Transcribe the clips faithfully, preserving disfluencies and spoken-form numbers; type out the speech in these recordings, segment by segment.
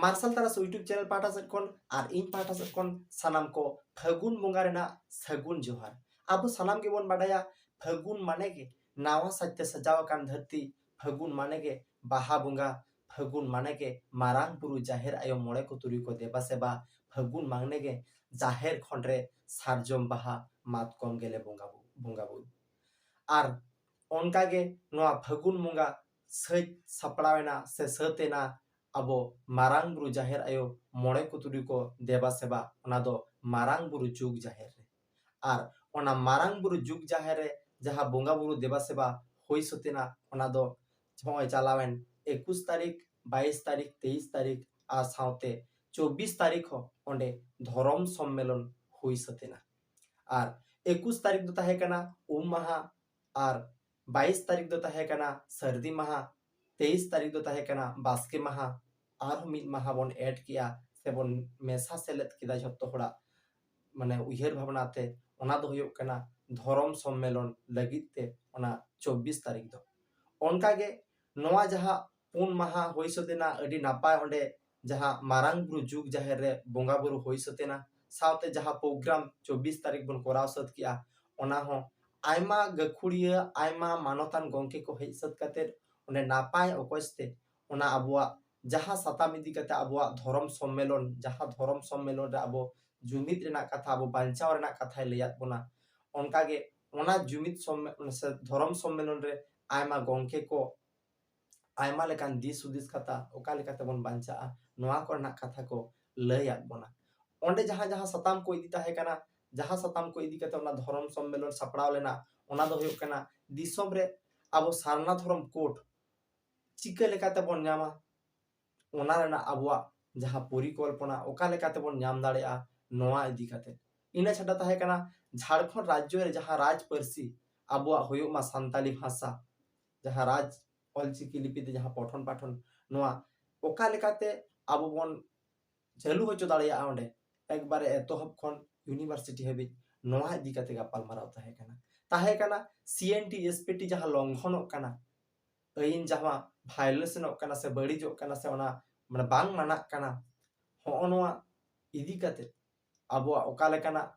ᱢᱟᱨᱥᱟᱞ ᱛᱟᱨᱟᱥ YouTube channel ᱯᱟᱦᱴᱟ ᱥᱮᱫ ᱠᱷᱚᱱ ᱟᱨ ᱤᱧ ᱯᱟᱦᱴᱟ ᱥᱮᱫ ᱠᱷᱚᱱ ᱥᱟᱱᱟᱢ ᱠᱚ ᱯᱷᱟᱹᱜᱩᱱ ᱵᱚᱸᱜᱟ ᱨᱮᱱᱟᱜ ᱥᱟᱹᱜᱩᱱ ᱡᱚᱦᱟᱨ᱾ ᱟᱵᱚ ᱥᱟᱱᱟᱢ ᱜᱮᱵᱚᱱ ᱵᱟᱰᱟᱭᱟ, ᱯᱷᱟᱹᱜᱩᱱ ᱢᱟᱱᱮ ᱜᱮ ᱱᱟᱣᱟ ᱥᱟᱡᱽᱛᱮ ᱥᱟᱡᱟᱣ ᱟᱠᱟᱱ ᱫᱷᱟᱹᱨᱛᱤ, ᱯᱷᱟᱹᱜᱩᱱ ᱢᱟᱱᱮ ᱜᱮ ᱵᱟᱦᱟ ᱵᱚᱸᱜᱟ, ᱯᱷᱟᱹᱜᱩᱱ ᱢᱟᱱᱮ ᱜᱮ ᱢᱟᱨᱟᱝ ᱵᱩᱨᱩ ᱡᱟᱦᱮᱨ ᱟᱭᱳ ᱢᱚᱬᱮ ᱠᱚ ᱛᱩᱨᱩᱭ ᱠᱚ ᱫᱮᱵᱟ ᱥᱮᱵᱟ, ᱯᱷᱟᱹᱜᱩᱱ ᱢᱟᱱᱮ ᱜᱮ ᱡᱟᱦᱮᱨ ᱠᱷᱚᱸᱰ ᱨᱮ ᱥᱟᱨᱡᱚᱢ ᱵᱟᱦᱟ, ᱢᱟᱛᱠᱚᱢ ᱜᱮᱞᱮ ᱵᱚᱸᱜᱟ ᱵᱩ-, ᱵᱚᱸᱜᱟ ᱵᱩᱨᱩ᱾ ᱟᱨ ᱚᱱᱠᱟᱜᱮ ᱱᱚᱣᱟ ᱯᱷᱟᱹᱜᱩᱱ ᱵᱚᱸᱜᱟ ᱥᱟᱹᱛ ᱥᱟᱯᱲᱟᱣ ᱮᱱᱟ ᱥᱮ ᱥᱟᱹᱛ ᱮᱱᱟ ᱟᱵᱚ ᱢᱟᱨᱟᱝ ᱵᱩᱨᱩ ᱡᱟᱦᱮᱨ ᱟᱭᱳ ᱢᱚᱬᱮ ᱠᱚ ᱛᱩᱨᱩᱭ ᱠᱚ ᱫᱮᱵᱟ ᱥᱮᱵᱟ, ᱚᱱᱟ ᱫᱚ ᱢᱟᱨᱟᱝ ᱵᱩᱨᱩ ᱡᱩᱜᱽ ᱡᱟᱦᱮᱨ ᱨᱮ᱾ ᱟᱨ ᱚᱱᱟ ᱢᱟᱨᱟᱝ ᱵᱩᱨᱩ ᱡᱩᱜᱽ ᱡᱟᱦᱮᱨ ᱨᱮ ᱡᱟᱦᱟᱸ ᱵᱚᱸᱜᱟ ᱵᱩᱨᱩ ᱫᱮᱵᱟ ᱥᱮᱵᱟ ᱦᱩᱭ ᱥᱟᱹᱛ ᱮᱱᱟ, ᱚᱱᱟ ᱫᱚ ᱱᱚᱜᱼᱚᱭ ᱪᱟᱞᱟᱣᱮᱱ ᱮᱠᱩᱥ ᱛᱟᱹᱨᱤᱠᱷ, ᱵᱟᱭᱤᱥ ᱛᱟᱹᱨᱤᱠᱷ, ᱛᱮᱭᱤᱥ ᱛᱟᱹᱨᱤᱠᱷ ᱟᱨ ᱥᱟᱶᱛᱮ ᱪᱚᱵᱵᱤᱥ ᱛᱟᱹᱨᱤᱠᱷ ᱦᱚᱸ ᱚᱸᱰᱮ ᱫᱷᱚᱨᱚᱢ ᱥᱚᱢᱢᱮᱞᱚᱱ ᱦᱩᱭ ᱥᱟᱹᱛ ᱮᱱᱟ᱾ ᱟᱨ ᱮᱠᱩᱥ ᱛᱟᱹᱨᱤᱠᱷ ᱫᱚ ᱛᱟᱦᱮᱸ ᱠᱟᱱᱟ ᱩᱢ ᱢᱟᱦᱟ, ᱟᱨ ᱵᱟᱭᱤᱥ ᱛᱟᱹᱨᱤᱠᱷ ᱫᱚ ᱛᱟᱦᱮᱸ ᱠᱟᱱᱟ ᱥᱟᱹᱨᱫᱤ ᱢᱟᱦᱟ, ᱛᱮᱭᱤᱥ ᱛᱟᱹᱨᱤᱠᱷ ᱫᱚ ᱛᱟᱦᱮᱸ ᱠᱟᱱᱟ ᱵᱟᱥᱠᱮ ᱢᱟᱦᱟ, ᱟᱨᱦᱚᱸ ᱢᱤᱫ ᱢᱟᱦᱟ ᱵᱚᱱ ᱮᱰ ᱠᱮᱜᱼᱟ ᱥᱮᱵᱚᱱ ᱢᱮᱥᱟ ᱥᱮᱞᱮᱫ ᱠᱮᱫᱟ ᱡᱷᱚᱛᱚ ᱦᱚᱲᱟᱜ ᱢᱟᱱᱮ ᱩᱭᱦᱟᱹᱨ ᱵᱷᱟᱵᱽᱱᱟ ᱛᱮ, ᱚᱱᱟ ᱫᱚ ᱦᱩᱭᱩᱜ ᱠᱟᱱᱟ ᱫᱷᱚᱨᱚᱢ ᱥᱚᱢᱢᱮᱞᱚᱱ ᱞᱟᱹᱜᱤᱫ ᱛᱮ ᱚᱱᱟ ᱪᱚᱵᱵᱤᱥ ᱛᱟᱹᱨᱤᱠᱷ ᱫᱚ᱾ ᱚᱱᱠᱟᱜᱮ ᱱᱚᱣᱟ ᱡᱟᱦᱟᱸ ᱯᱩᱱ ᱢᱟᱦᱟ ᱦᱩᱭ ᱥᱟᱹᱛ ᱮᱱᱟ, ᱟᱹᱰᱤ ᱱᱟᱯᱟᱭ ᱚᱸᱰᱮ ᱡᱟᱦᱟᱸ ᱢᱟᱨᱟᱝ ᱵᱩᱨᱩ ᱡᱩᱜᱽ ᱡᱟᱦᱮᱨ ᱨᱮ ᱵᱚᱸᱜᱟ ᱵᱩᱨᱩ ᱦᱩᱭ ᱥᱟᱹᱛ ᱮᱱᱟ, ᱥᱟᱶᱛᱮ ᱡᱟᱦᱟᱸ ᱯᱨᱳᱜᱨᱟᱢ ᱪᱚᱵᱵᱤᱥ ᱛᱟᱹᱨᱤᱠᱷ ᱵᱚᱱ ᱠᱚᱨᱟᱣ ᱥᱟᱹᱛ ᱠᱮᱜᱼᱟ, ᱚᱱᱟ ᱦᱚᱸ ᱟᱭᱢᱟ ᱜᱟᱹᱠᱷᱩᱲᱤᱭᱟᱹ, ᱟᱭᱢᱟ ᱢᱟᱱᱚᱛᱟᱱ ᱜᱚᱢᱠᱮ ᱠᱚ ᱦᱮᱡ ᱥᱟᱹᱛ ᱠᱟᱛᱮᱫ ᱚᱸᱰᱮ ᱱᱟᱯᱟᱭ ᱚᱠᱚᱡ ᱛᱮ ᱚᱱᱟ ᱟᱵᱚᱣᱟᱜ ᱡᱟᱦᱟᱸ ᱥᱟᱛᱟᱢ ᱤᱫᱤ ᱠᱟᱛᱮ ᱟᱵᱚᱣᱟᱜ ᱫᱷᱚᱨᱚᱢ ᱥᱚᱢᱢᱮᱞᱚᱱ, ᱡᱟᱦᱟᱸ ᱫᱷᱚᱨᱚᱢ ᱥᱚᱢᱢᱮᱞᱚᱱ ᱨᱮ ᱟᱵᱚ ᱡᱩᱢᱤᱫ ᱨᱮᱱᱟᱜ ᱠᱟᱛᱷᱟ, ᱟᱵᱚ ᱵᱟᱧᱪᱟᱣ ᱨᱮᱱᱟᱜ ᱠᱟᱛᱷᱟᱭ ᱞᱟᱹᱭᱟᱫ ᱵᱚᱱᱟ, ᱚᱱᱠᱟᱜᱮ ᱚᱱᱟ ᱡᱩᱢᱤᱫ ᱥᱚᱢᱢᱮ-, ᱥᱮ ᱫᱷᱚᱨᱚᱢ ᱥᱚᱢᱢᱮᱞᱚᱱ ᱨᱮ ᱟᱭᱢᱟ ᱜᱚᱢᱠᱮ ᱠᱚ ᱟᱭᱢᱟ ᱞᱮᱠᱟᱱ ᱫᱤᱥ ᱦᱩᱫᱤᱥ ᱠᱟᱛᱷᱟ, ᱚᱠᱟ ᱞᱮᱠᱟᱛᱮᱵᱚᱱ ᱵᱟᱧᱪᱟᱜᱼᱟ, ᱱᱚᱣᱟ ᱠᱚᱨᱮᱱᱟᱜ ᱠᱟᱛᱷᱟ ᱠᱚ ᱞᱟᱹᱭᱟᱫ ᱵᱚᱱᱟ᱾ ᱚᱸᱰᱮ ᱡᱟᱦᱟᱸ ᱡᱟᱦᱟᱸ ᱥᱟᱛᱟᱢ ᱠᱚ ᱤᱫᱤ ᱛᱟᱦᱮᱸ ᱠᱟᱱᱟ, ᱡᱟᱦᱟᱸ ᱥᱟᱛᱟᱢ ᱠᱚ ᱤᱫᱤ ᱠᱟᱛᱮ ᱚᱱᱟ ᱫᱷᱚᱨᱚᱢ ᱥᱚᱢᱢᱮᱞᱚᱱ ᱥᱟᱯᱲᱟᱣ ᱞᱮᱱᱟ, ᱚᱱᱟ ᱫᱚ ᱦᱩᱭᱩᱜ ᱠᱟᱱᱟ ᱫᱤᱥᱚᱢ ᱨᱮ ᱟᱵᱚ ᱥᱟᱨᱱᱟ ᱫᱷᱚᱨᱚᱢ ᱠᱳᱰ ᱪᱤᱠᱟᱹ ᱞᱮᱠᱟᱛᱮ ᱵᱚᱱ ᱧᱟᱢᱟ, ᱚᱱᱟ ᱨᱮᱱᱟᱜ ᱟᱵᱚᱣᱟᱜ ᱡᱟᱦᱟᱸ ᱯᱚᱨᱤᱠᱚᱞᱯᱚᱱᱟ, ᱚᱠᱟ ᱞᱮᱠᱟᱛᱮ ᱵᱚᱱ ᱧᱟᱢ ᱫᱟᱲᱮᱭᱟᱜᱼᱟ, ᱱᱚᱣᱟ ᱤᱫᱤ ᱠᱟᱛᱮ᱾ ᱤᱱᱟᱹ ᱪᱷᱟᱰᱟ ᱛᱟᱦᱮᱸ ᱠᱟᱱᱟ ᱡᱷᱟᱲᱠᱷᱚᱸᱰ ᱨᱟᱡᱽᱡᱚ ᱨᱮ ᱡᱟᱦᱟᱸ ᱨᱟᱡᱽ ᱯᱟᱹᱨᱥᱤ ᱟᱵᱚᱣᱟᱜ ᱦᱩᱭᱩᱜ ᱢᱟ ᱥᱟᱱᱛᱟᱞᱤ ᱵᱷᱟᱥᱟ, ᱡᱟᱦᱟᱸ ᱨᱟᱡᱽ ᱚᱞᱪᱤᱠᱤ ᱞᱤᱯᱤ ᱛᱮ ᱡᱟᱦᱟᱸ ᱯᱚᱴᱷᱚᱱ ᱯᱟᱴᱷᱚᱱ, ᱱᱚᱣᱟ ᱚᱠᱟ ᱞᱮᱠᱟᱛᱮ ᱟᱵᱚ ᱵᱚᱱ ᱪᱟᱹᱞᱩ ᱦᱚᱪᱚ ᱫᱟᱲᱮᱭᱟᱜᱼᱟ ᱚᱸᱰᱮ, ᱮᱠᱵᱟᱨᱮ ᱮᱛᱚᱦᱚᱵ ᱠᱷᱚᱱ ᱤᱭᱩᱱᱤᱵᱷᱟᱨᱥᱤᱴᱤ ᱦᱟᱹᱵᱤᱡ, ᱱᱚᱣᱟ ᱤᱫᱤ ᱠᱟᱛᱮ ᱜᱟᱯᱟᱞᱢᱟᱨᱟᱣ ᱛᱟᱦᱮᱸ ᱠᱟᱱᱟ᱾ ᱛᱟᱦᱮᱸ ᱠᱟᱱᱟ ᱥᱤ N T S P T ᱡᱟᱦᱟᱸ ᱞᱚᱝᱜᱷᱚᱱᱚᱜ ᱠᱟᱱᱟ, ᱟᱹᱭᱤᱱ ᱡᱟᱦᱟᱸ violation ᱚᱜ ᱠᱟᱱᱟ ᱥᱮ ᱵᱟᱹᱲᱤᱡᱚᱜ ᱠᱟᱱᱟ ᱥᱮ ᱚᱱᱟ ᱢᱟᱱᱮ ᱵᱟᱝ ᱢᱟᱱᱟᱜ ᱠᱟᱱᱟ, ᱦᱚᱸᱜᱼᱚ ᱱᱚᱣᱟ ᱤᱫᱤ ᱠᱟᱛᱮ ᱟᱵᱚᱣᱟᱜ ᱚᱠᱟ ᱞᱮᱠᱟᱱᱟᱜ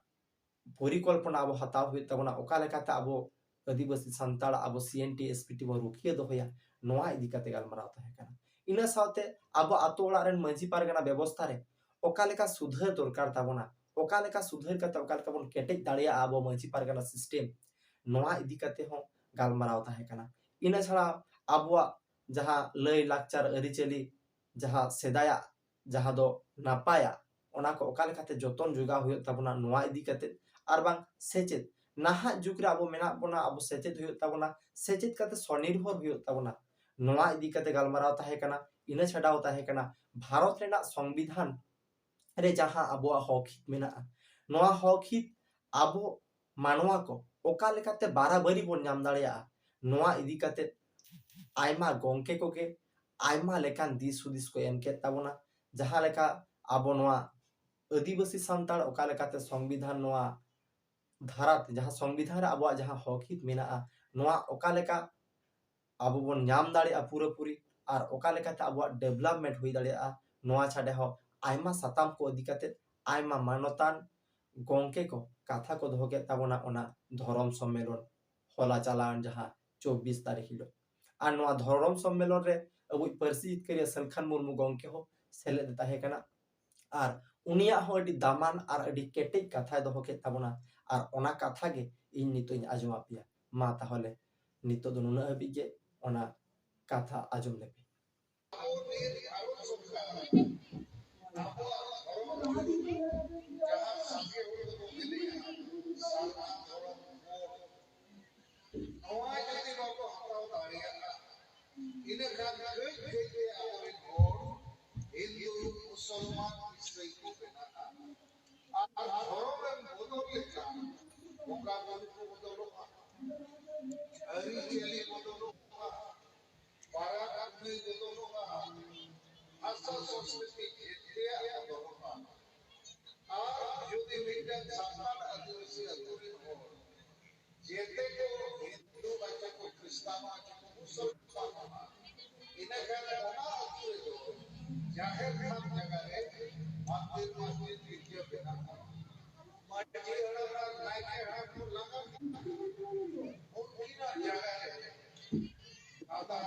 ᱯᱚᱨᱤᱠᱚᱞᱯᱚᱱᱟ ᱟᱵᱚ ᱦᱟᱛᱟᱣ ᱦᱩᱭᱩᱜ ᱛᱟᱵᱚᱱᱟ, ᱚᱠᱟ ᱞᱮᱠᱟᱛᱮ ᱟᱵᱚ ᱟᱹᱫᱤᱵᱟᱹᱥᱤ ᱥᱟᱱᱛᱟᱲ ᱟᱵᱚ ᱥᱤ N T S P T ᱵᱚ ᱨᱩᱠᱷᱤᱭᱟᱹ ᱫᱚᱦᱚᱭᱟ, ᱱᱚᱣᱟ ᱤᱫᱤ ᱠᱟᱛᱮ ᱜᱟᱞᱢᱟᱨᱟᱣ ᱛᱟᱦᱮᱸ ᱠᱟᱱᱟ᱾ ᱤᱱᱟᱹ ᱥᱟᱶᱛᱮ ᱟᱵᱚ ᱟᱛᱳ ᱚᱲᱟᱜ ᱨᱮᱱ ᱢᱟᱹᱡᱷᱤ ᱯᱟᱨᱜᱟᱱᱟ ᱵᱮᱵᱚᱥᱛᱷᱟ ᱨᱮ ᱚᱠᱟ ᱞᱮᱠᱟ ᱥᱩᱫᱷᱟᱹᱨ ᱫᱚᱨᱠᱟᱨ ᱛᱟᱵᱚᱱᱟ, ᱚᱠᱟ ᱞᱮᱠᱟ ᱥᱩᱫᱷᱟᱹᱨ ᱠᱟᱛᱮ ᱚᱠᱟ ᱞᱮᱠᱟ ᱵᱚᱱ ᱠᱮᱴᱮᱡ ᱫᱟᱲᱮᱭᱟᱜᱼᱟ ᱟᱵᱚ ᱢᱟᱹᱡᱷᱤ ᱯᱟᱨᱜᱟᱱᱟ ᱥᱤᱥᱴᱮᱢ, ᱱᱚᱣᱟ ᱤᱫᱤ ᱠᱟᱛᱮ ᱦᱚᱸ ᱜᱟᱞᱢᱟᱨᱟᱣ ᱛᱟᱦᱮᱸ ᱠᱟᱱᱟ᱾ ᱤᱱᱟᱹ ᱪᱷᱟᱲᱟ ᱟᱵᱚᱣᱟᱜ ᱡᱟᱦᱟᱸ ᱞᱟᱹᱭ ᱞᱟᱠᱪᱟᱨ ᱟᱹᱨᱤᱪᱟᱹᱞᱤ, ᱡᱟᱦᱟᱸ ᱥᱮᱫᱟᱭᱟᱜ, ᱡᱟᱦᱟᱸ ᱫᱚ ᱱᱟᱯᱟᱭᱟ, ᱚᱱᱟ ᱠᱚ ᱚᱠᱟ ᱞᱮᱠᱟᱛᱮ ᱡᱚᱛᱚᱱ ᱡᱚᱜᱟᱣ ᱦᱩᱭᱩᱜ ᱛᱟᱵᱚᱱᱟ, ᱱᱚᱣᱟ ᱤᱫᱤ ᱠᱟᱛᱮ, ᱟᱨ ᱵᱟᱝ ᱥᱮᱪᱮᱫ, ᱱᱟᱦᱟᱜ ᱡᱩᱜᱽ ᱨᱮ ᱟᱵᱚ ᱢᱮᱱᱟᱜ ᱵᱚᱱᱟ, ᱟᱵᱚ ᱥᱮᱪᱮᱫ ᱦᱩᱭᱩᱜ ᱛᱟᱵᱚᱱᱟ, ᱥᱮᱪᱮᱫ ᱠᱟᱛᱮ ᱥᱚᱱᱤᱨᱵᱷᱚᱨ ᱦᱩᱭᱩᱜ ᱛᱟᱵᱚᱱᱟ, ᱱᱚᱣᱟ ᱤᱫᱤ ᱠᱟᱛᱮ ᱜᱟᱞᱢᱟᱨᱟᱣ ᱛᱟᱦᱮᱸ ᱠᱟᱱᱟ᱾ ᱤᱱᱟᱹ ᱪᱷᱟᱰᱟᱣ ᱛᱟᱦᱮᱸ ᱠᱟᱱᱟ ᱵᱷᱟᱨᱚᱛ ᱨᱮᱱᱟᱜ ᱥᱚᱝᱵᱤᱫᱷᱟᱱ ᱨᱮ ᱡᱟᱦᱟᱸ ᱟᱵᱚᱣᱟᱜ ᱦᱚᱠ ᱦᱤᱛ ᱢᱮᱱᱟᱜᱼᱟ, ᱱᱚᱣᱟ ᱦᱚᱠ ᱦᱤᱛ ᱟᱵᱚ ᱢᱟᱱᱣᱟ ᱠᱚ ᱚᱠᱟ ᱞᱮᱠᱟᱛᱮ ᱵᱟᱨᱟᱵᱟᱹᱨᱤ ᱵᱚᱱ ᱧᱟᱢ ᱫᱟᱲᱮᱭᱟᱜᱼᱟ, ᱱᱚᱣᱟ ᱤᱫᱤ ᱠᱟᱛᱮ ᱟᱭᱢᱟ ᱜᱚᱢᱠᱮ ᱠᱚᱜᱮ ᱟᱭᱢᱟ ᱞᱮᱠᱟᱱ ᱫᱤᱥ ᱦᱩᱫᱤᱥ ᱠᱚ ᱮᱢ ᱠᱮᱫ ᱛᱟᱵᱚᱱᱟ᱾ ᱡᱟᱦᱟᱸ ᱞᱮᱠᱟ ᱟᱵᱚ ᱱᱚᱣᱟ ᱟᱹᱫᱤᱵᱟᱹᱥᱤ ᱥᱟᱱᱛᱟᱲ ᱚᱠᱟ ᱞᱮᱠᱟᱛᱮ ᱥᱚᱝᱵᱤᱫᱷᱟᱱ, ᱱᱚᱣᱟ ᱫᱷᱟᱨᱟᱛᱮ ᱡᱟᱦᱟᱸ ᱥᱚᱝᱵᱤᱫᱷᱟᱱ ᱨᱮ ᱟᱵᱚᱣᱟᱜ ᱡᱟᱦᱟᱸ ᱦᱚᱠ ᱦᱤᱛ ᱢᱮᱱᱟᱜᱼᱟ, ᱱᱚᱣᱟ ᱚᱠᱟ ᱞᱮᱠᱟ ᱟᱵᱚ ᱵᱚᱱ ᱧᱟᱢ ᱫᱟᱲᱮᱭᱟᱜᱼᱟ ᱯᱩᱨᱟᱹᱯᱩᱨᱤ, ᱟᱨ ᱚᱠᱟ ᱞᱮᱠᱟᱛᱮ ᱟᱵᱚᱣᱟᱜ ᱰᱮᱵᱷᱞᱚᱯᱢᱮᱱᱴ ᱦᱩᱭ ᱫᱟᱲᱮᱭᱟᱜᱼᱟ, ᱱᱚᱣᱟ ᱪᱷᱟᱰᱟ ᱦᱚᱸ ᱟᱭᱢᱟ ᱥᱟᱛᱟᱢ ᱠᱚ ᱤᱫᱤ ᱠᱟᱛᱮ ᱟᱭᱢᱟ ᱢᱟᱱᱚᱛᱟᱱ ᱜᱚᱢᱠᱮ ᱠᱚ ᱠᱟᱛᱷᱟ ᱠᱚ ᱫᱚᱦᱚ ᱠᱮᱫ ᱛᱟᱵᱚᱱᱟ ᱚᱱᱟ ᱫᱷᱚᱨᱚᱢ ᱥᱚᱢᱢᱮᱞᱚᱱ ᱦᱚᱞᱟ ᱪᱟᱞᱟᱣᱮᱱ ᱡᱟᱦᱟᱸ ᱪᱚᱵᱵᱤᱥ ᱛᱟᱹᱨᱤᱠᱷ ᱦᱤᱞᱳᱜ᱾ ᱟᱨ ᱱᱚᱣᱟ ᱫᱷᱚᱨᱚᱢ ᱥᱚᱢᱢᱮᱞᱚᱱ ᱨᱮ ᱟᱵᱚᱭᱤᱡ ᱯᱟᱹᱨᱥᱤ ᱡᱤᱛᱠᱟᱹᱨᱤᱭᱟᱹ ᱥᱟᱹᱞᱠᱷᱟᱱ ᱢᱩᱨᱢᱩ ᱜᱚᱢᱠᱮ ᱦᱚᱸ ᱥᱮᱞᱮᱫ ᱮ ᱛᱟᱦᱮᱸ ᱠᱟᱱᱟ᱾ ᱟᱨ ᱩᱱᱤᱭᱟᱜ ᱦᱚᱸ ᱟᱹᱰᱤ ᱫᱟᱢᱟᱱ ᱟᱨ ᱟᱹᱰᱤ ᱠᱮᱴᱮᱡ ᱠᱟᱛᱷᱟᱭ ᱫᱚᱦᱚ ᱠᱮᱫ ᱛᱟᱵᱚᱱᱟ᱾ ᱟᱨ ᱚᱱᱟ ᱠᱟᱛᱷᱟ ᱜᱮ ᱤᱧ ᱱᱤᱛᱚᱜ ᱤᱧ ᱟᱸᱡᱚᱢ ᱟᱯᱮᱭᱟ᱾ ᱢᱟ ᱛᱟᱦᱚᱞᱮ ᱱᱤᱛᱚᱜ ᱫᱚ ᱱᱩᱱᱟᱹᱜ ᱦᱟᱹᱵᱤᱡ ᱜᱮ, ᱚᱱᱟ ᱠᱟᱛᱷᱟ ᱟᱸᱡᱚᱢ ᱞᱮᱯᱮ᱾ ᱟᱵᱚᱣᱟᱜ ᱫᱷᱚᱨᱚᱢ ᱡᱟᱦᱟᱸ ᱥᱟᱸᱜᱮ ᱦᱚᱲ ᱠᱚᱠᱚ ᱢᱮᱱᱮᱜᱼᱟ, ᱥᱟᱨᱱᱟ ᱫᱷᱚᱨᱚᱢ ᱠᱳᱰ, ᱱᱚᱣᱟ ᱡᱩᱫᱤ ᱵᱟᱵᱚ ᱦᱟᱛᱟᱣ ᱫᱟᱲᱮᱭᱟᱜᱼᱟ, ᱤᱱᱟᱹ ᱠᱷᱟᱱ ᱠᱟᱹᱡ ᱠᱟᱹᱡ ᱛᱮ ᱟᱵᱚᱨᱮᱱ ᱦᱚᱲ ᱦᱤᱱᱫᱩ, ᱢᱩᱥᱚᱞᱢᱟᱱ, ᱤᱥᱞᱟᱢ ᱠᱚ ᱵᱮᱱᱟᱜᱼᱟ᱾ ᱟᱨ ᱫᱷᱚᱨᱚᱢ ᱮᱢ ᱵᱚᱫᱚᱞ ᱞᱮᱠᱷᱟᱱ ᱵᱚᱸᱜᱟ ᱵᱩᱨᱩ ᱠᱚ ᱵᱚᱫᱚᱞᱚᱜᱼᱟ, ᱟᱹᱨᱤᱪᱟᱹᱞᱤ ᱵᱚᱫᱚᱞᱚᱜᱼᱟ, ᱯᱟᱨᱟ ᱯᱩᱱᱟᱹᱭ ᱵᱚᱫᱚᱞᱚᱜᱼᱟ, ᱵᱷᱟᱥᱟ ᱥᱚᱸᱥᱠᱨᱤᱛᱤ ᱡᱮᱛᱮᱭᱟᱜ ᱵᱚᱫᱚᱞᱚᱜᱼᱟ᱾ ᱟᱨ ᱡᱩᱫᱤ ᱢᱤᱫᱴᱟᱝ ᱥᱟᱱᱛᱟᱲ ᱟᱹᱫᱤᱵᱟᱹᱥᱤ ᱟᱹᱛᱩ ᱨᱮᱱ ᱦᱚᱲ ᱡᱮᱛᱮ ᱠᱚ ᱦᱤᱱᱫᱩ ᱵᱟᱪᱚ ᱠᱚ, ᱠᱷᱨᱤᱥᱴᱟᱱ ᱵᱟᱪᱚ ᱠᱚ, ᱢᱩᱥᱚᱞᱢᱟᱱ ᱵᱟᱪᱚ ᱠᱚ, ᱤᱱᱟᱹ ᱠᱷᱟᱱ ᱚᱱᱟ ᱟᱹᱛᱩ ᱨᱮᱫᱚ ᱡᱟᱦᱮᱨ ᱛᱷᱟᱱ ᱡᱟᱭᱜᱟ ᱨᱮ ᱢᱚᱱᱫᱤᱨ, ᱢᱚᱥᱡᱤᱫ, ᱜᱤᱨᱡᱟᱹ ᱵᱮᱱᱟᱣ ᱠᱟᱱᱟ᱾ ᱢᱟᱹᱡᱷᱤ ᱦᱟᱲᱟᱢ ᱟᱨ ᱱᱟᱭᱠᱮ ᱦᱟᱲᱟᱢ ᱠᱚ ᱞᱟᱜᱟ ᱠᱮᱫᱟ᱾ ᱩᱱᱠᱤᱱᱟᱜ ᱡᱟᱭᱜᱟ ᱨᱮ ᱟᱫᱚ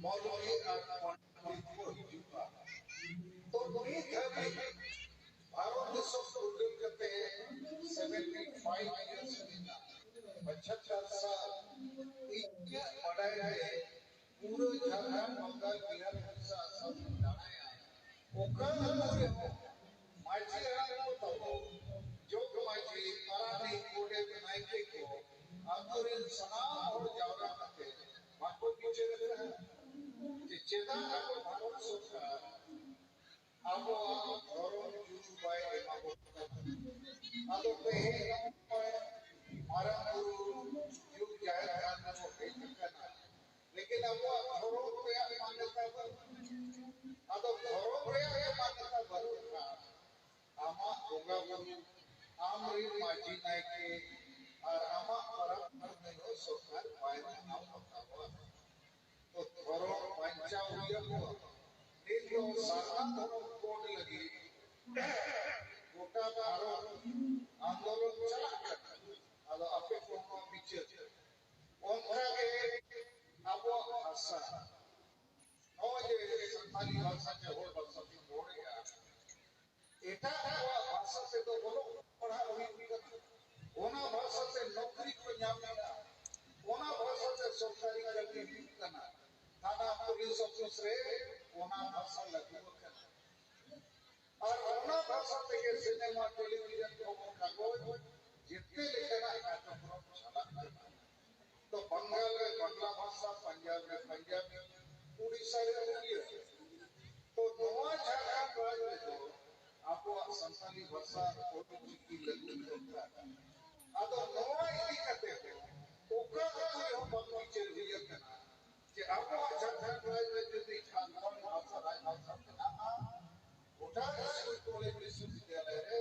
ᱢᱚᱞᱚᱭ ᱟᱨ ᱯᱚᱱᱰᱤᱛ ᱠᱚ ᱦᱤᱡᱩᱜᱼᱟ᱾ ᱛᱚ ᱱᱤᱛ ᱫᱷᱟᱹᱵᱤᱡ ᱵᱷᱟᱨᱚᱛ ᱫᱤᱥᱚᱢ ᱯᱷᱩᱨᱜᱟᱹᱞ ᱠᱟᱛᱮ seventy five years ᱦᱩᱭᱱᱟ, ᱯᱚᱪᱷᱟᱛᱛᱚᱨ ᱥᱟᱞ᱾ ᱤᱧᱟᱹᱜ ᱵᱟᱰᱟᱭ ᱨᱮ ᱯᱩᱨᱟᱹ ᱡᱷᱟᱲᱠᱷᱚᱸᱰ, ᱵᱟᱝᱜᱟᱞ, ᱵᱤᱦᱟᱨ, ᱩᱲᱤᱥᱥᱟ, ᱟᱥᱟᱢ ᱤᱧ ᱫᱟᱬᱟᱭᱟ᱾ ᱚᱠᱟ ᱟᱹᱛᱩ ᱨᱮᱦᱚᱸ ᱢᱟᱹᱡᱷᱤ ᱦᱟᱲᱟᱢ ᱠᱚ ᱛᱟᱵᱚ, ᱡᱚᱜᱽ ᱢᱟᱹᱡᱷᱤ, ᱯᱟᱨᱟᱱᱤᱠ, ᱜᱚᱰᱮᱛ, ᱱᱟᱭᱠᱮ ᱠᱚ, ᱟᱹᱛᱩ ᱨᱮᱱ ᱥᱟᱱᱟᱢ ᱦᱚᱲ ᱡᱟᱣᱨᱟ ᱠᱟᱛᱮ ᱵᱟᱠᱚ ᱵᱤᱪᱟᱹᱨ ᱟᱠᱟᱫᱟ ᱡᱮ ᱪᱮᱫᱟᱜ ᱟᱵᱚ ᱵᱷᱟᱨᱚᱛ ᱥᱚᱨᱠᱟᱨ ᱟᱵᱚᱣᱟᱜ ᱫᱷᱚᱨᱚᱢ ᱡᱩᱞᱩ ᱵᱟᱭ ᱮᱢᱟ ᱵᱚᱱ ᱠᱟᱱᱟ᱾ ᱟᱫᱚ ᱛᱮᱦᱮᱧ ᱱᱚᱜᱼᱚᱭ ᱢᱟᱨᱟᱝ ᱵᱩᱨᱩ ᱡᱩᱜᱽ ᱡᱟᱦᱮᱨ ᱛᱷᱟᱱ ᱨᱮᱵᱚ ᱦᱮᱡ ᱟᱠᱟᱱᱟ, ᱞᱮᱠᱤᱱ ᱟᱵᱚᱣᱟᱜ ᱫᱷᱚᱨᱚᱢ ᱨᱮᱭᱟᱜ ᱢᱟᱱᱭᱚᱛᱟ ᱵᱟᱹᱱᱩᱜᱼᱟ᱾ ᱟᱫᱚ ᱫᱷᱚᱨᱚᱢ ᱨᱮᱭᱟᱜ ᱜᱮ ᱢᱟᱱᱭᱚᱛᱟ ᱵᱟᱹᱱᱩᱜ ᱠᱷᱟᱱ ᱟᱢᱟᱜ ᱵᱚᱸᱜᱟ ᱵᱩᱨᱩ, ᱟᱢ ᱨᱤᱱ ᱢᱟᱹᱡᱷᱤ ᱱᱟᱭᱠᱮ ᱟᱨ ᱟᱢᱟᱜ ᱯᱟᱨᱟᱵᱽ ᱯᱩᱱᱟᱹᱭ ᱦᱚᱸ ᱥᱚᱨᱠᱟᱨ ᱵᱟᱭ ᱢᱟᱱᱟᱣ ᱵᱟᱛᱟᱣᱟ᱾ ᱛᱚ ᱫᱷᱚᱨᱚᱢ ᱵᱟᱧᱪᱟᱣ ᱦᱩᱭ ᱟᱵᱚᱣᱟ᱾ ᱱᱤᱛ ᱫᱚ ᱥᱟᱨᱱᱟ ᱫᱷᱚᱨᱚᱢ ᱠᱳᱰ ᱞᱟᱹᱜᱤᱫ ᱜᱚᱴᱟ ᱵᱷᱟᱨᱚᱛ ᱟᱱᱫᱳᱞᱚᱱ ᱪᱟᱞᱟᱜ ᱠᱟᱱᱟ᱾ ᱟᱫᱚ ᱟᱯᱮ ᱠᱚ ᱱᱚᱣᱟ ᱵᱤᱪᱟᱹᱨ, ᱚᱱᱠᱟ ᱜᱮ ᱟᱵᱚᱣᱟᱜ ᱵᱷᱟᱥᱟ, ᱱᱚᱜᱼᱚᱭ ᱡᱮ ᱥᱟᱱᱛᱟᱲᱤ ᱵᱷᱟᱥᱟ ᱡᱮ ᱦᱚᱲ ᱵᱷᱟᱥᱟ ᱛᱮᱧ ᱨᱚᱲᱮᱫᱼᱟ, ᱮᱴᱟᱜ ᱠᱚᱣᱟᱜ ᱵᱷᱟᱥᱟ ᱛᱮᱫᱚ ᱚᱞᱚᱜ ᱯᱟᱲᱦᱟᱜ ᱦᱩᱭᱩᱜ ᱠᱟᱱᱟ, ᱚᱱᱟ ᱵᱷᱟᱥᱟ ᱛᱮ ᱱᱚᱠᱨᱤ ᱠᱚ ᱧᱟᱢ ᱮᱫᱟ, ᱚᱱᱟ ᱵᱷᱟᱥᱟ ᱛᱮ ᱥᱚᱨᱠᱟᱨᱤ ᱠᱟᱹᱢᱤ ᱦᱩᱭᱩᱜ ᱠᱟᱱᱟ, ᱛᱷᱟᱱᱟ ᱯᱩᱞᱤᱥ ᱚᱯᱷᱤᱥ ᱨᱮ ᱚᱱᱟ ᱵᱷᱟᱥᱟ ᱞᱟᱹᱜᱩ ᱟᱠᱟᱱᱟ᱾ ᱟᱨ ᱚᱱᱟ ᱵᱷᱟᱥᱟ ᱛᱮᱜᱮ ᱥᱤᱱᱮᱢᱟ, ᱴᱮᱞᱤᱵᱷᱤᱡᱚᱱ, ᱠᱷᱚᱵᱚᱨ ᱠᱟᱜᱚᱡᱽ, ᱡᱮᱛᱮ ᱞᱮᱠᱟᱱᱟᱜ ᱠᱟᱨᱡᱚᱠᱨᱚᱢ ᱪᱟᱞᱟᱜ ᱠᱟᱱᱟ᱾ ᱛᱚ ᱵᱟᱝᱜᱟᱞ ᱨᱮ ᱵᱟᱝᱞᱟ ᱵᱷᱟᱥᱟ, ᱯᱟᱧᱡᱟᱵᱽ ᱨᱮ ᱯᱟᱧᱡᱟᱵᱤ, ᱩᱲᱤᱥᱥᱟ ᱨᱮ ᱩᱲᱤᱭᱟ᱾ ᱛᱚ ᱱᱚᱣᱟ ᱡᱷᱟᱲᱠᱷᱚᱸᱰ ᱨᱟᱡᱽ ᱨᱮᱫᱚ ᱟᱵᱚᱣᱟᱜ ᱥᱟᱱᱛᱟᱲᱤ ᱵᱷᱟᱥᱟ ᱚᱞ ᱪᱤᱠᱤ ᱞᱟᱹᱜᱩ ᱫᱚᱨᱠᱟᱨ᱾ ᱟᱫᱚ ᱱᱚᱣᱟ ᱤᱫᱤ ᱠᱟᱛᱮ ᱫᱚ ᱚᱠᱟ ᱟᱹᱛᱩ ᱨᱮᱦᱚᱸ ᱵᱟᱝ ᱵᱤᱪᱟᱹᱨ ᱦᱩᱭ ᱟᱠᱟᱱᱟ ᱡᱮ ᱟᱵᱚᱣᱟᱜ ᱡᱷᱟᱲᱠᱷᱚᱸᱰ ᱨᱟᱡᱽ ᱨᱮ ᱡᱩᱫᱤ ᱥᱟᱱᱛᱟᱲᱤ ᱵᱷᱟᱥᱟ ᱨᱟᱡᱽ ᱵᱷᱟᱥᱟ ᱢᱮᱱᱟᱜᱼᱟ, ᱜᱚᱴᱟ ᱥᱠᱩᱞ, ᱠᱚᱞᱮᱡᱽ, ᱵᱤᱥᱥᱚᱵᱤᱫᱽᱫᱟᱞᱚᱭ ᱨᱮ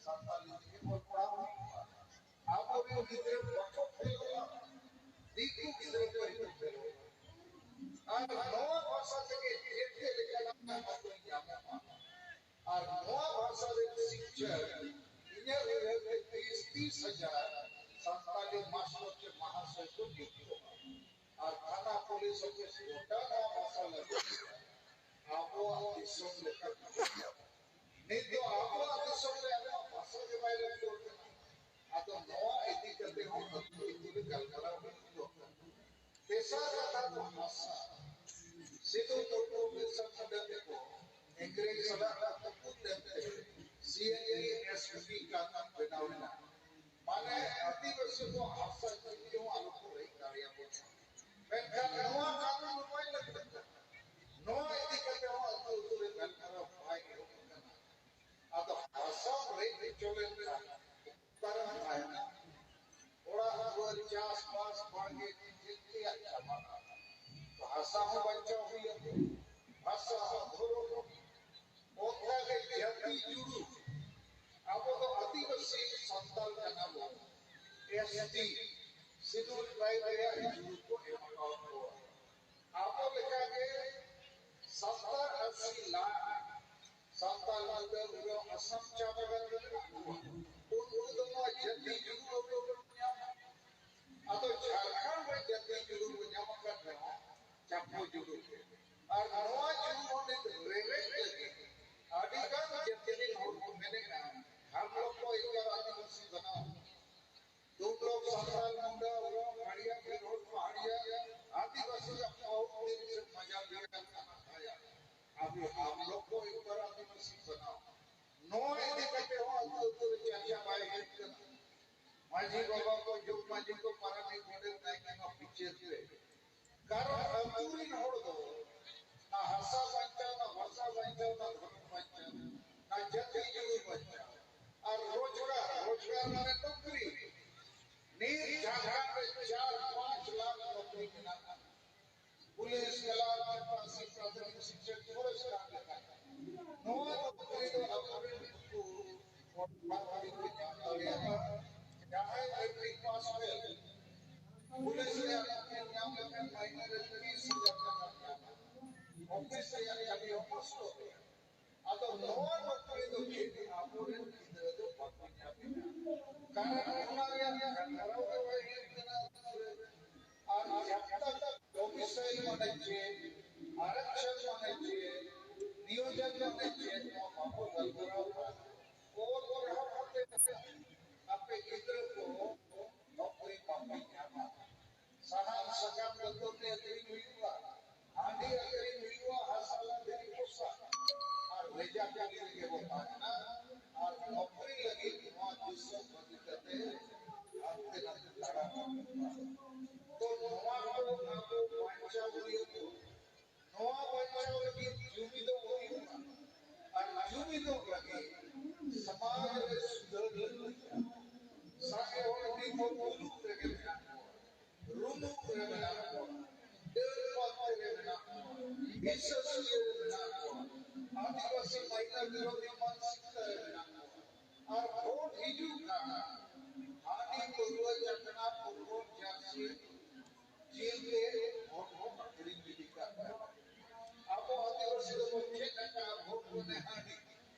ᱥᱟᱱᱛᱟᱲᱤ ᱛᱮᱜᱮ ᱚᱞ ᱯᱟᱲᱦᱟᱣ ᱦᱩᱭᱩᱜᱼᱟ᱾ ᱟᱵᱚᱨᱮᱱ ᱜᱤᱫᱽᱨᱟᱹ ᱵᱟᱠᱚ ᱯᱷᱮᱞᱚᱜᱼᱟ, ᱫᱤᱠᱩ ᱜᱤᱫᱽᱨᱟᱹ ᱠᱚ ᱦᱤᱡᱩᱜ ᱯᱷᱮᱞᱚᱜᱼᱟ᱾ ᱟᱨ ᱱᱚᱣᱟ ᱵᱷᱟᱥᱟ ᱛᱮᱜᱮ ᱡᱮᱛᱮ ᱞᱮᱠᱟᱱᱟᱜ ᱥᱟᱱᱛᱟᱲᱤ ᱢᱟᱥᱴᱟᱨ ᱪᱮ ᱢᱟᱦᱟᱥᱚᱭ ᱠᱚ ᱱᱤᱭᱩᱠᱛᱚᱜᱼᱟ᱾ ᱟᱨ ᱛᱷᱟᱱᱟ ᱯᱩᱞᱤᱥ ᱚᱯᱷᱤᱥ ᱜᱚᱴᱟ ᱱᱚᱣᱟ ᱵᱷᱟᱥᱟ ᱞᱟᱹᱜᱤᱫ ᱟᱵᱚᱣᱟᱜ ᱫᱤᱥᱚᱢ ᱞᱮᱠᱟ ᱱᱤᱛ ᱫᱚ ᱟᱵᱚᱣᱟᱜ ᱫᱤᱥᱚᱢ ᱨᱮ ᱟᱵᱚᱣᱟᱜ ᱵᱷᱟᱥᱟ ᱜᱮ ᱵᱟᱭ ᱞᱟᱹᱠᱛᱤ ᱠᱟᱱᱟ᱾ ᱟᱫᱚ ᱱᱚᱣᱟ ᱤᱫᱤ ᱠᱟᱛᱮ ᱦᱚᱸ ᱟᱹᱛᱩ ᱟᱹᱛᱩ ᱨᱮ ᱜᱟᱞᱢᱟᱨᱟᱣ ᱦᱩᱭᱩᱜ ᱫᱚᱨᱠᱟᱨ᱾ ᱛᱮᱥᱟᱨ ᱠᱟᱛᱷᱟ ᱫᱚ ᱵᱷᱟᱥᱟ᱾ ᱥᱤᱫᱩ ᱢᱩᱨᱢᱩ, ᱵᱤᱨᱥᱟ ᱢᱩᱱᱰᱟ ᱛᱮᱠᱚ ᱤᱝᱨᱮᱡᱽ ᱥᱟᱞᱟᱜ ᱛᱩᱯᱩᱫ ᱞᱮᱱᱛᱮ ᱥᱤ ᱮᱱ ᱤ ᱮᱥ ᱯᱤ ᱠᱟᱱᱩᱱ ᱵᱮᱱᱟᱣ ᱮᱱᱟ᱾ ᱢᱟᱱᱮ ᱟᱹᱫᱤᱵᱟᱹᱥᱤ ᱠᱚᱣᱟᱜ ᱦᱟᱥᱟ ᱡᱩᱢᱤ ᱦᱚᱸ ᱟᱞᱚ ᱠᱚ ᱨᱮᱡ ᱫᱟᱲᱮᱭᱟᱵᱚᱱ ᱢᱟ᱾ ᱢᱮᱱᱠᱷᱟᱱ ᱱᱚᱣᱟ ᱠᱟᱹᱱᱩᱱ ᱫᱚ ᱵᱟᱭ ᱞᱟᱹᱠᱛᱤ ᱠᱟᱱᱟ᱾ ᱱᱚᱣᱟ ᱤᱫᱤ ᱠᱟᱛᱮ ᱦᱚᱸ ᱟᱹᱛᱩ ᱟᱹᱛᱩ ᱨᱮ ᱜᱟᱞᱢᱟᱨᱟᱣ ᱵᱟᱭ ᱮᱦᱚᱵ ᱟᱠᱟᱱᱟ᱾ ᱟᱫᱚ ᱦᱟᱥᱟᱢ ᱨᱮᱡ ᱦᱚᱪᱚ ᱞᱮᱱᱠᱷᱟᱱ ᱚᱠᱟᱨᱮᱢ ᱛᱟᱦᱮᱱᱟ? ᱚᱲᱟᱜ ᱫᱩᱣᱟᱹᱨ, ᱪᱟᱥᱵᱟᱥ, ᱵᱟᱲᱜᱮ ᱡᱚᱛᱚᱭᱟᱜ ᱪᱟᱵᱟᱜᱼᱟ᱾ ᱛᱚ ᱦᱟᱥᱟ ᱦᱚᱸ ᱵᱟᱧᱪᱟᱣ ᱦᱩᱭᱩᱜᱼᱟ, ᱵᱷᱟᱥᱟ ᱦᱚᱸ ᱫᱷᱚᱨᱚᱢ ᱦᱚᱸ᱾ ᱚᱱᱠᱟᱜᱮ ᱡᱟᱹᱛᱤ ᱡᱩᱲᱩ, ᱟᱵᱚ ᱫᱚ ᱟᱹᱫᱤᱵᱟᱹᱥᱤ ᱥᱟᱱᱛᱟᱲ ᱠᱟᱱᱟ ᱵᱚᱱ᱾ ᱮᱥ ᱴᱤ, ᱥᱤᱰᱩᱞ ᱴᱨᱟᱭᱤᱵ ᱨᱮᱭᱟᱜ ᱡᱩᱲᱩ ᱠᱚ ᱮᱢ ᱟᱠᱟᱫ ᱠᱚᱣᱟ᱾ ᱟᱵᱚ ᱞᱮᱠᱟᱜᱮ ᱥᱟᱱᱛᱟᱲ ᱟᱹᱥᱤ ᱞᱟᱠᱷ ᱥᱟᱱᱛᱟᱲ ᱢᱩᱫᱟᱹ ᱩᱨᱟᱹᱣ ᱟᱥᱟᱢ ᱪᱟ ᱵᱟᱜᱟᱱ ᱨᱮ ᱢᱮᱱᱟᱜ ᱠᱚᱣᱟ᱾ ᱩᱱᱠᱩ ᱫᱚ ᱱᱚᱣᱟ ᱡᱟᱹᱛᱤ ᱡᱩᱲᱩ ᱟᱹᱣᱨᱤ ᱠᱚ ᱧᱟᱢᱟ᱾ ᱟᱫᱚ ᱡᱷᱟᱲᱠᱷᱚᱸᱰ ᱨᱮ ᱡᱟᱹᱛᱤ ᱡᱩᱲᱩ ᱠᱚ ᱧᱟᱢ ᱟᱠᱟᱫ ᱨᱮᱦᱚᱸ ᱪᱟᱠᱚ ᱡᱩᱲᱩ ᱜᱮ᱾ ᱟᱨ ᱱᱚᱣᱟ ᱡᱩᱲᱩ ᱦᱚᱸ ᱱᱤᱛ ᱨᱮᱵᱮᱫ ᱞᱟᱹᱜᱤᱫ ᱟᱹᱰᱤ ᱜᱟᱱ ᱡᱟᱹᱛᱤ ᱨᱮᱱ ᱦᱚᱲ ᱠᱚ ᱢᱮᱱᱮᱫᱼᱟ, ᱦᱟᱢ ᱞᱚᱜ ᱠᱚ ᱮᱠᱟᱞ ᱟᱹᱫᱤᱵᱟᱹᱥᱤ ᱵᱮᱱᱟᱣ᱾ तुम लोग संथाल, मुंडा, उरांव, खड़िया, भील, पहाड़िया, आदिवासी अपना बहुत दिन से मजा लिया, खाना खाया। अभी हम लोग को एक बार आदिवासी बनाओ। ᱱᱚᱣᱟ ᱤᱫᱤ ᱠᱟᱛᱮ ᱦᱚᱸ ᱟᱹᱛᱩ ᱟᱹᱛᱩ ᱨᱮ ᱪᱟᱨᱪᱟ ᱵᱟᱭ ᱦᱩᱭᱩᱜ ᱠᱟᱱᱟ᱾ ᱢᱟᱹᱡᱷᱤ ᱵᱟᱵᱟ ᱠᱚ, ᱡᱚᱜᱽ ᱢᱟᱹᱡᱷᱤ ᱠᱚ, ᱯᱟᱨᱟᱱᱤᱠ, ᱜᱚᱰᱮᱛ, ᱱᱟᱭᱠᱮ ᱱᱚᱣᱟ ᱵᱤᱪᱟᱹᱨ ᱯᱮ᱾ ᱠᱟᱨᱚᱱ ᱟᱹᱛᱩ ᱨᱤᱱ ᱦᱚᱲ ᱫᱚ ᱱᱟ ᱦᱟᱥᱟ ᱵᱟᱧᱪᱟᱣ, ᱱᱟ ᱵᱷᱟᱥᱟ ᱵᱟᱧᱪᱟᱣ, ᱱᱟ ᱫᱷᱚᱨᱚᱢ ᱵᱟᱧᱪᱟᱣ, ᱱᱟ ᱡᱟᱹᱛᱤ ᱡᱩᱢᱤ ᱵᱟᱧᱪᱟᱣ᱾ ᱟᱨ ᱨᱳᱡᱽᱜᱟᱨ, ᱨᱳᱡᱽᱜᱟᱨ ᱢᱟᱱᱮ ᱱᱚᱠᱨᱤ᱾ ᱱᱤᱛ ᱡᱷᱟᱲᱠᱷᱚᱸᱰ ᱨᱮ ᱪᱟᱨ ᱯᱟᱸᱪ ᱞᱟᱠᱷ ᱱᱚᱠᱨᱤ ᱢᱮᱱᱟᱜᱼᱟ᱾ ᱯᱩᱞᱤᱥ, ᱠᱞᱟᱨᱠ, ᱯᱟᱹᱨᱥᱤ, ᱯᱨᱟᱛᱷᱚᱢᱤᱠ ᱥᱤᱠᱥᱚᱠ, ᱯᱩᱨᱚᱥᱠᱟᱨ ᱞᱮᱠᱟ᱾ ᱱᱚᱣᱟ ᱱᱚᱠᱨᱤ ᱫᱚ ᱟᱵᱚᱨᱮᱱ ᱩᱱᱠᱩ ᱦᱚᱲ ᱠᱚ ᱧᱟᱢ ᱫᱟᱲᱮᱭᱟᱜᱼᱟ᱾ ᱡᱟᱦᱟᱸᱭ ᱢᱮᱴᱨᱤᱠ ᱯᱟᱥ ᱯᱷᱮᱞ, ᱯᱩᱞᱤᱥ ᱨᱮᱭᱟᱜ ᱱᱚᱠᱨᱤ ᱧᱟᱢ ᱞᱮᱠᱷᱟᱱ ᱢᱟᱹᱦᱱᱟᱹ ᱨᱮ ᱛᱤᱥ ᱦᱟᱡᱟᱨ ᱴᱟᱠᱟ ᱧᱟᱢᱟ᱾ ᱚᱯᱷᱤᱥ ᱨᱮᱭᱟᱜ ᱠᱟᱹᱢᱤ ᱦᱚᱸ ᱠᱚᱥᱴᱚ ᱜᱮᱭᱟ᱾ ᱟᱫᱚ ᱱᱚᱣᱟ ᱱᱚᱠᱨᱤ ᱫᱚ ᱪᱮᱫ ᱟᱵᱚᱨᱮᱱ ᱜᱤᱫᱽᱨᱟᱹ ᱫᱚ ᱵᱟᱠᱚ ᱧᱟᱢᱮᱫᱼᱟ? ᱠᱟᱨᱚᱱ ᱚᱱᱟ ᱪᱮᱫ, ᱟᱨᱟᱠᱥᱚᱱ ᱢᱟᱱᱮ ᱪᱮᱫ, ᱱᱤᱭᱳᱡᱚᱱ ᱢᱟᱱᱮ ᱪᱮᱫ, ᱱᱚᱣᱟ ᱵᱟᱵᱚ ᱜᱟᱞᱢᱟᱨᱟᱣ ᱠᱟᱱᱟ᱾ ᱚᱞ ᱯᱟᱲᱦᱟᱣ ᱠᱟᱛᱮ ᱟᱯᱮ ᱜᱤᱫᱽᱨᱟᱹ ᱠᱚ ᱱᱚᱠᱨᱤ ᱵᱟᱯᱮ ᱧᱟᱢᱟ᱾ ᱥᱟᱦᱟᱱ ᱥᱟᱠᱟᱢ ᱫᱟᱹᱛᱟᱹᱱᱤ ᱟᱹᱠᱷᱨᱤᱧ ᱦᱩᱭᱩᱜᱼᱟ, ᱦᱟᱺᱰᱤ ᱟᱹᱠᱷᱨᱤᱧ ᱦᱩᱭᱩᱜᱼᱟ, ᱦᱟᱥᱟ ᱞᱟᱫᱮ ᱯᱚᱭᱥᱟ ᱟᱨ ᱵᱷᱮᱡᱟ ᱠᱟᱹᱢᱤ ᱨᱮᱜᱮ ᱵᱚ ᱛᱟᱦᱮᱱᱟ᱾ ᱟᱨ ᱱᱚᱠᱨᱤ ᱞᱟᱹᱜᱤᱫ ᱱᱚᱣᱟ ᱫᱤᱥᱚᱢ ᱵᱟᱹᱜᱤ ᱠᱟᱛᱮ ᱦᱟᱱᱛᱮ ᱱᱟᱛᱮ ᱫᱟᱬᱟᱱ ᱦᱩᱭᱩᱜᱼᱟ᱾ ᱛᱚ ᱱᱚᱣᱟ ᱠᱚ ᱟᱵᱚ ᱵᱟᱧᱪᱟᱣ ᱦᱩᱭᱩᱜᱼᱟ᱾ ᱱᱚᱣᱟ ᱵᱟᱧᱪᱟᱣ ᱞᱟᱹᱜᱤᱫ ᱡᱩᱢᱤᱫᱚᱜ ᱦᱩᱭᱩᱜᱼᱟ᱾ ᱟᱨ ᱡᱩᱢᱤᱫᱚᱜ ᱞᱟᱹᱜᱤᱫ ᱥᱚᱢᱟᱡᱽ ᱨᱮ ᱥᱩᱫᱷᱟᱹᱨ ᱞᱟᱹᱠᱛᱤ ᱠᱟᱱᱟ᱾ ᱥᱟᱸᱜᱮ ᱦᱚᱲ ᱱᱤᱛ ᱦᱚᱸ ᱢᱩᱞᱩᱠ ᱨᱮᱜᱮ ᱢᱮᱱᱟᱜ ᱠᱚᱣᱟ, ᱨᱩᱢᱩᱜ ᱨᱮ ᱢᱮᱱᱟᱜ ᱠᱚᱣᱟ, ᱰᱟᱹᱱ ᱯᱟᱱᱛᱮ ᱨᱮ ᱢᱮᱱᱟᱜ ᱠᱚᱣᱟ, ᱦᱤᱸᱥᱟᱹ ᱥᱩᱭᱟᱹ ᱨᱮ ᱢᱮᱱᱟᱜ ᱠᱚᱣᱟ, ᱟᱹᱫᱤᱵᱟᱹᱥᱤ ᱢᱟᱭᱱᱟ ᱵᱤᱨᱳᱫᱷᱤ ᱢᱟᱱᱥᱤᱠᱛᱟ ᱨᱮ ᱢᱮᱱᱟᱜ ᱠᱚᱣᱟ᱾ ᱟᱨ ᱵᱷᱳᱴ ᱦᱤᱡᱩᱜ ᱠᱟᱱᱟ, ᱦᱟᱺᱰᱤ ᱯᱟᱹᱨᱣᱟᱹ ᱪᱟᱠᱷᱱᱟ ᱯᱷᱩᱴᱵᱚᱞ ᱡᱟᱹᱨᱥᱤ ᱡᱤᱞ ᱛᱮ ᱵᱷᱳᱴ ᱵᱚᱱ ᱟᱹᱠᱷᱨᱤᱧ ᱜᱤᱰᱤ ᱠᱟᱜ ᱠᱟᱱᱟ᱾ ᱟᱵᱚ ᱟᱹᱫᱤᱵᱟᱹᱥᱤ ᱫᱚᱵᱚᱱ ᱪᱮᱫ ᱟᱠᱟᱫᱼᱟ ᱵᱷᱳᱴ ᱢᱟᱱᱮ ᱦᱟᱺᱰᱤ,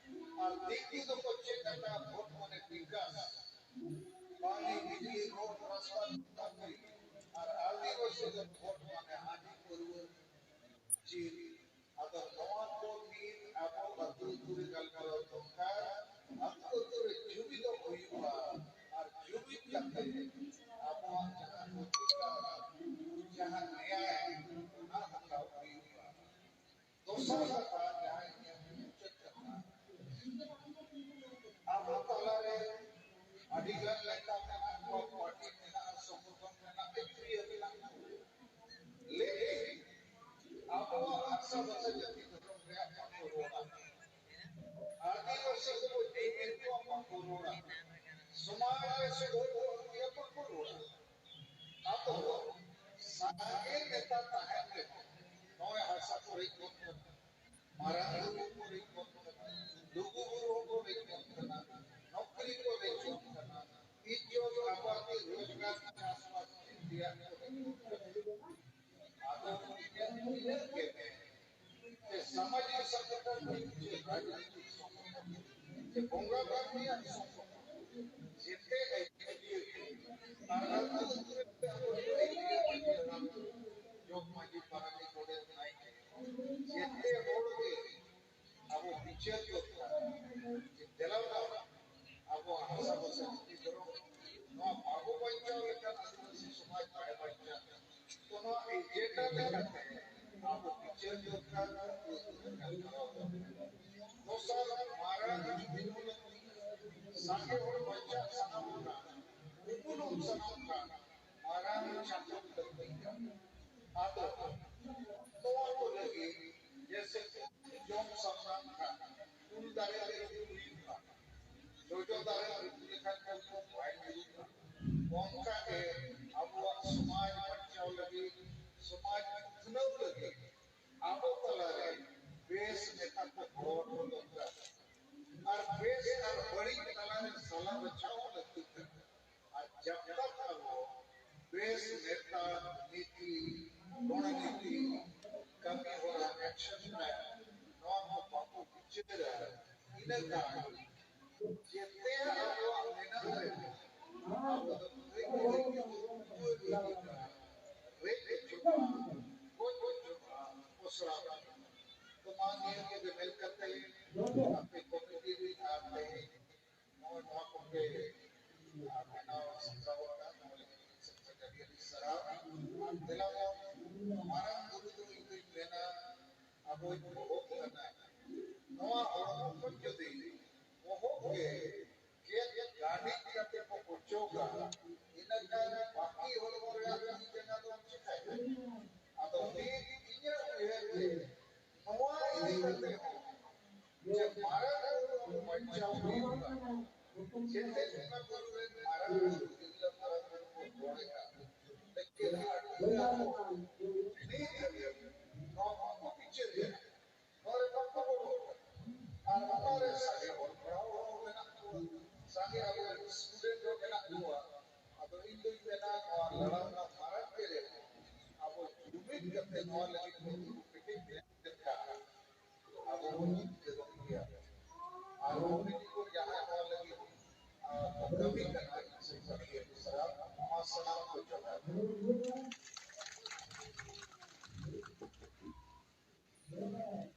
ᱟᱨ ᱫᱤᱠᱩ ᱫᱚᱠᱚ ᱪᱮᱫ ᱟᱠᱟᱫᱼᱟ ᱵᱷᱳᱴ ᱢᱟᱱᱮ ᱵᱤᱠᱟᱥ᱾ ᱯᱟᱱᱤ, ᱵᱤᱡᱽᱞᱤ, ᱨᱳᱰ, ᱨᱟᱥᱛᱟ, ᱱᱚᱠᱨᱤ, ᱟᱨ ᱟᱹᱫᱤᱵᱟᱹᱥᱤ ᱫᱚ ᱵᱷᱳᱴ ᱢᱟᱱᱮ ᱦᱟᱺᱰᱤ ᱯᱟᱹᱨᱣᱟᱹ ᱡᱤᱞ᱾ ᱟᱫᱚ ᱱᱚᱣᱟ ᱠᱚ ᱱᱤᱛ ᱟᱵᱚ ᱟᱹᱛᱩ ᱟᱹᱛᱩ ᱨᱮ ᱜᱟᱞᱢᱟᱨᱟᱣ ᱫᱚᱨᱠᱟᱨ, ᱟᱹᱛᱩ ᱟᱹᱛᱩ ᱨᱮ ᱡᱩᱢᱤᱫᱚᱜ ᱦᱩᱭᱩᱜᱼᱟ᱾ ᱟᱨ ᱡᱩᱢᱤᱫ ᱠᱟᱛᱮ ᱟᱵᱚᱣᱟᱜ ᱡᱟᱦᱟᱸ ᱚᱫᱷᱤᱠᱟᱨ, ᱡᱟᱦᱟᱸ ᱱᱮᱭᱟᱭ, ᱚᱱᱟ ᱦᱟᱛᱟᱣ ᱦᱩᱭᱩᱜᱼᱟ᱾ ᱫᱚᱥᱟᱨ ᱠᱟᱛᱷᱟ, ᱡᱟᱦᱟᱸ ᱤᱧᱟᱹᱜ ᱢᱩᱪᱟᱹᱫ ᱠᱟᱛᱷᱟ, ᱟᱵᱚ ᱛᱟᱞᱟᱨᱮ ᱟᱹᱰᱤ ᱜᱟᱱ ᱱᱮᱛᱟ ᱢᱮᱱᱟᱜ ᱠᱚᱣᱟ, ᱯᱟᱨᱴᱤ ᱢᱮᱱᱟᱜᱼᱟ, ᱥᱚᱝᱜᱚᱴᱷᱚᱱ ᱢᱮᱱᱟᱜᱼᱟ, ᱮᱠ ᱯᱨᱤᱭᱚ ᱢᱮᱱᱟᱜ ᱠᱚᱣᱟ᱾ ᱞᱮᱠᱤᱱ ᱟᱵᱚᱣᱟᱜ ᱦᱟᱥᱟ ᱵᱷᱟᱥᱟ ᱡᱟᱹᱛᱤ ᱫᱷᱚᱨᱚᱢ ᱨᱮᱭᱟᱜ ᱵᱟᱠᱚ ᱨᱚᱲᱟ᱾ ᱟᱹᱫᱤᱵᱟᱹᱥᱤ ᱠᱚᱵᱚ ᱡᱤᱣᱤᱫ ᱠᱚᱣᱟ, ᱵᱟᱠᱚ ᱨᱚᱲᱟ᱾ ᱥᱚᱢᱟᱡᱽ ᱨᱮ ᱥᱩᱫᱷᱟᱹᱨ ᱵᱚ ᱟᱹᱜᱩᱭᱟ, ᱵᱟᱠᱚ ᱨᱚᱲᱟ᱾ ᱟᱫᱚ ᱥᱟᱸᱜᱮ ᱱᱮᱛᱟ ᱛᱟᱦᱮᱱ ᱨᱮᱦᱚᱸ ᱱᱚᱜᱼᱚᱭ ᱦᱟᱥᱟ ᱠᱚ ᱨᱮᱡ ᱵᱚᱱ ᱠᱟᱱᱟ, ᱢᱟᱨᱟᱝ ᱵᱩᱨᱩ ᱠᱚ ᱨᱮᱡ ᱵᱚᱱ ᱠᱟᱱᱟ, ᱞᱩᱜᱩ ᱵᱩᱨᱩ ᱦᱚᱸᱠᱚ ᱨᱮᱡ ᱵᱚᱱ ᱠᱟᱱᱟ, ᱱᱚᱠᱨᱤ ᱠᱚ ᱨᱮᱡ ᱵᱚᱱ ᱠᱟᱱᱟ, ᱤᱡᱽᱡᱚᱛ ᱟᱵᱟᱫᱤ ᱨᱳᱡᱽᱜᱟᱨ ᱪᱟᱥᱵᱟᱥ ᱨᱮᱭᱟᱜ ᱠᱚ ᱨᱮᱡ ᱵᱚᱱ ᱠᱟᱱᱟ᱾ ᱟᱫᱚ ᱤᱱᱟᱹ ᱤᱱᱟᱹ ᱜᱮ ᱥᱟᱢᱟᱡᱤᱠ ᱥᱚᱝᱜᱚᱴᱷᱚᱱ ᱦᱩᱭᱩᱜ ᱪᱮ ᱨᱟᱡᱽᱱᱤᱛᱤᱠ ᱥᱚᱝᱜᱚᱴᱷᱚᱱ ᱪᱮ ᱵᱚᱸᱜᱟ ᱵᱟᱨ ᱨᱮᱭᱟᱜ ᱥᱚᱝᱜᱚᱴᱷᱚᱱ, ᱡᱮᱛᱮ ᱟᱹᱭᱫᱟᱹᱨᱤᱭᱟᱹ ᱠᱚ ᱟᱨ ᱟᱹᱛᱩ ᱟᱹᱛᱩ ᱨᱮ ᱟᱵᱚ ᱟᱹᱭᱫᱟᱹᱨᱤᱭᱟᱹ ᱢᱟᱹᱡᱷᱤ ᱦᱟᱲᱟᱢ, ᱡᱚᱜᱽ ᱢᱟᱹᱡᱷᱤ, ᱯᱟᱨᱟᱱᱤᱠ, ᱵᱮᱥ ᱱᱮᱛᱟ, ᱱᱤᱛᱤ, ᱨᱚᱬᱱᱤᱛᱤ, ᱠᱟᱹᱢᱤ ᱦᱚᱨᱟ, ᱮᱠᱥᱚᱱ ᱯᱞᱟᱱ, ᱱᱚᱣᱟ ᱠᱚ ᱵᱟᱠᱚ ᱵᱤᱪᱟᱹᱨᱟ, ᱤᱱᱟᱹ ᱠᱷᱟᱱ ᱡᱮᱛᱮᱭᱟᱜ ᱟᱵᱚᱣᱟᱜ ᱢᱮᱱᱟᱜ ᱨᱮᱦᱚᱸ, ᱟᱵᱚ ᱫᱚ ᱟᱹᱭᱫᱟᱹᱨᱤ ᱜᱮᱵᱚᱱ ᱵᱩᱡᱷᱟᱹᱣ ᱤᱫᱤ ᱠᱟᱜᱼᱟ, ᱨᱮᱡ ᱦᱚᱪᱚᱜᱼᱟ, ᱜᱚᱡ ᱦᱚᱪᱚᱜᱼᱟ, ᱯᱚᱥᱲᱟ ᱦᱚᱪᱚᱜᱼᱟ᱾ ᱛᱚ ᱢᱟ ᱱᱤᱭᱟᱹ ᱠᱚ ᱢᱮᱱ ᱠᱟᱛᱮ ᱟᱯᱮ ᱠᱚᱢᱤᱴᱤ ᱨᱤᱱ ᱟᱨ ᱛᱮᱦᱮᱧ ᱱᱚᱜᱼᱚᱭ ᱱᱚᱣᱟ ᱠᱚᱯᱮ, ᱟᱨ ᱵᱮᱱᱟᱣ ᱥᱟᱢᱴᱟᱣ ᱟᱠᱟᱫ, ᱱᱚᱣᱟ ᱞᱟᱹᱜᱤᱫ ᱥᱮᱫ ᱠᱷᱚᱱ ᱟᱹᱰᱤ ᱟᱹᱰᱤ ᱥᱟᱨᱦᱟᱣ᱾ ᱫᱮᱞᱟ ᱵᱚᱱ, ᱢᱟᱨᱟᱝ ᱵᱩᱨᱩ ᱫᱚ ᱤᱧ ᱫᱩᱧ ᱢᱮᱱᱟ, ᱟᱵᱚᱭ ᱵᱚᱦᱚᱜ ᱠᱟᱱᱟ᱾ ᱱᱚᱣᱟ ᱦᱚᱲᱢᱚ ᱠᱷᱚᱱ ᱡᱩᱫᱤ ᱵᱚᱦᱚᱜ ᱜᱮ ᱜᱮᱫ ᱜᱟᱹᱰᱤᱡ ᱠᱟᱛᱮ ᱠᱚ ᱚᱪᱚᱜᱟ, ᱤᱱᱟᱹᱠᱷᱟᱱ ᱵᱟᱹᱠᱤ ᱦᱚᱲᱢᱚ ᱨᱮᱭᱟᱜ ᱛᱤ ᱡᱟᱸᱜᱟ ᱫᱚᱢ ᱪᱤᱠᱟᱹᱭᱟ? ᱟᱫᱚ ᱢᱤᱫ ᱤᱧᱟᱹᱜ ᱩᱭᱦᱟᱹᱨ ᱛᱮ ᱱᱚᱣᱟ ᱤᱫᱤ ᱠᱟᱛᱮ ᱦᱚᱸ ᱡᱮ ᱢᱟᱨᱟᱝ ᱵᱩᱨᱩ ᱵᱟᱧᱪᱟᱣ ᱦᱩᱭᱩᱜᱼᱟ, ᱡᱮᱛᱮ ᱵᱚᱸᱜᱟ ᱵᱩᱨᱩ ᱨᱮᱱ ᱢᱟᱨᱟᱝ ᱵᱩᱨᱩ, ᱛᱤᱨᱞᱟᱹ ᱢᱟᱨᱟᱝ ᱵᱩᱨᱩ ᱠᱚ ᱨᱚᱲᱮᱫᱼᱟ, ᱞᱮᱠᱤᱱ ᱟᱹᱰᱤ ᱜᱟᱱ ᱱᱤᱛ ᱦᱟᱹᱵᱤᱡ ᱱᱚᱣᱟ ᱵᱟᱠᱚ ᱵᱤᱪᱟᱹᱨᱮᱫᱼᱟ᱾ ᱱᱚᱣᱟ ᱨᱮ ᱵᱟᱠᱚ ᱜᱚᱲᱚ ᱠᱟᱱᱟ᱾ ᱟᱨ ᱚᱱᱟ ᱨᱮ ᱥᱟᱸᱜᱮ ᱚᱞ ᱯᱟᱲᱦᱟᱣ ᱦᱚᱲ ᱢᱮᱱᱟᱜ ᱠᱚᱣᱟ, ᱥᱟᱸᱜᱮ ᱟᱵᱚᱨᱮᱱ student ᱦᱚᱸ ᱢᱮᱱᱟᱜ ᱠᱚᱣᱟ᱾ ᱟᱫᱚ ᱤᱧ ᱫᱩᱧ ᱢᱮᱱᱟ, ᱱᱚᱣᱟ ᱞᱟᱲᱟᱣ ᱨᱮᱱᱟᱜ ᱢᱟᱨᱟᱝ ᱯᱮᱨᱮᱡ ᱟᱵᱚ ᱡᱩᱢᱤᱫ ᱠᱟᱛᱮ ᱱᱚᱣᱟ ᱞᱟᱹᱜᱤᱫ ᱵᱚ ᱠᱮᱴᱮᱡ ᱞᱮᱱᱠᱷᱟᱱ ᱟᱵᱚ ᱵᱚᱱ ᱡᱤᱛᱠᱟᱹᱨᱚᱜ ᱜᱮᱭᱟ᱾ ᱟᱨ ᱩᱱᱠᱩ ᱡᱟᱦᱟᱸᱭ ᱱᱚᱣᱟ ᱞᱟᱹᱜᱤᱫ, ᱟᱨ, ᱠᱟᱹᱢᱤ ᱠᱟᱱᱟ, ᱥᱮ ᱠᱟᱹᱢᱤ ᱥᱟᱨᱟ ᱱᱚᱣᱟ ᱥᱟᱱᱟᱢ ᱠᱚ ᱡᱚᱦᱟᱨ᱾